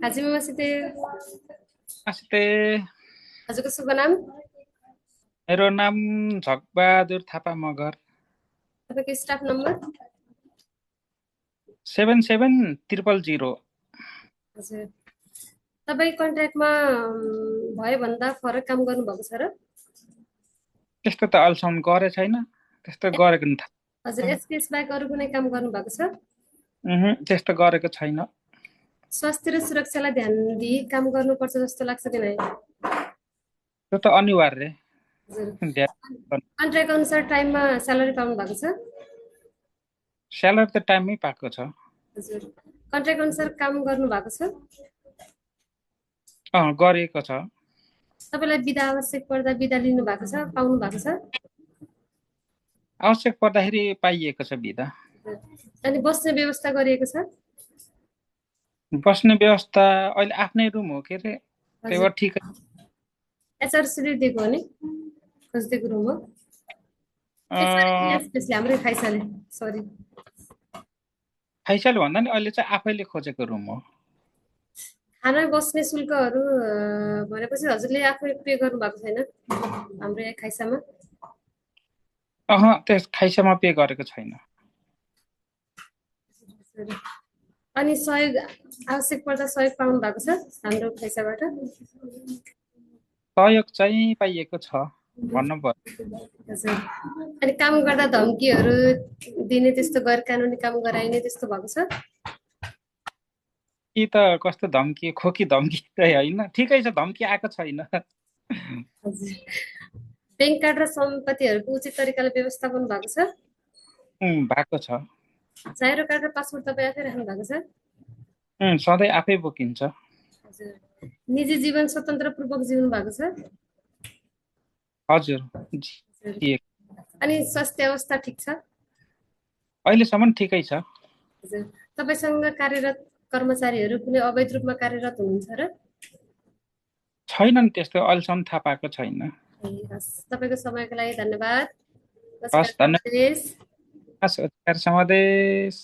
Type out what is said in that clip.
Hajime Masite, नमस्ते। हजुरको शुभ नाम? मेरो नाम झकबहादुर थापा मगर। तपाईँको स्टाफ नम्बर? 77000। हजुर। तपाईँ कन्ट्र्याक्टमा भयो भन्दा फरक काम गर्नुभएको छ र? त्यस्तो त अहिलेसम्म गरे छैन। त्यस्तो गरेको नि हजुर, थाहा। एसपिएस बाहेक अरू कुनै काम गर्नुभएको छ? त्यस्तो गरेको छैन। स्वास्थ्य र सुरक्षालाई ध्यान दिई काम गर्नुपर्छ जस्तो लाग्छ कि नै? त्यो त अनिवार्य। हजुर। ध्यान। कन्ट्र्याक्ट अनुसार टाइममा स्यालेरी पाउनु भएको छ? स्यालेरी त टाइममै पाएको छ। हजुर। कन्ट्र्याक्ट अनुसार काम गर्नु भएको छ? गरेको छ। तपाईँलाई बिदा आवश्यक पर्दा बिदा लिनु भएको छ, पाउनु भएको छ? आवश्यक पर्दाखेरि पाइएको छ बिदा। अनि बस्ने व्यवस्था गरिएको छ? बस्ने व्यवस्था अहिले आफ्नै रुम हो के अरे, त्यही हजुर। भएर ठिक। एचआरसीले दिएको हो नि? खोजिदिएको रुम हो? एचआरले हाम्रै खाइसाले, सरी। फैसल भन्दा नि अहिले चाहिँ आफैले खोजेको रुम हो। खाना बस्ने शुल्कहरू भनेपछि हजुरले आफै पे गर्नु भएको छैन हाम्रो यहाँ खाइसामा? त्यस खाइसामा पे गरेको छैन। अनि सहयोग आवश्यक पर्दा सहयोग पाउनु भएको छ हाम्रो खाइसाबाट? सहयोग चाहिँ पाइएको छ भन्नु पर्यो। हजुर। अनि काम गर्दा धम्कीहरू दिने त्यस्तो गैर कानुनी काम गराइने त्यस्तो भएको छ? कि त कस्तो धम्की, खोकी धम्की चाहिँ होइन, ठिकै छ, धम्की आएको छैन। हजुर। ब्याङ्क कार्ड र सम्पत्तिहरूको उचित तरिकाले व्यवस्थापन भएको छ? भएको छ। जाइरो कार्ड र पासपोर्ट तपाईँ आफै राख्नु भएको छ? सधैँ आफै बोकिन्छ। हजुर। निजी जीवन स्वतन्त्रपूर्वक जिउनु भएको छ? हजुर। अनि स्वास्थ्य अवस्था ठिक छ? अहिलेसम्म ठिकै छ। हजुर। तपाईँसँग कार्यरत कर्मचारीहरू कुनै अवैध रूपमा कार्यरत हुनुहुन्छ र? छैनन्, त्यस्तो अहिलेसम्म थाहा पाएको छैन। हस्, तपाईँको समयको लागि धन्यवाद। हस्, नमस्कार। धन्यवाद। समादेश।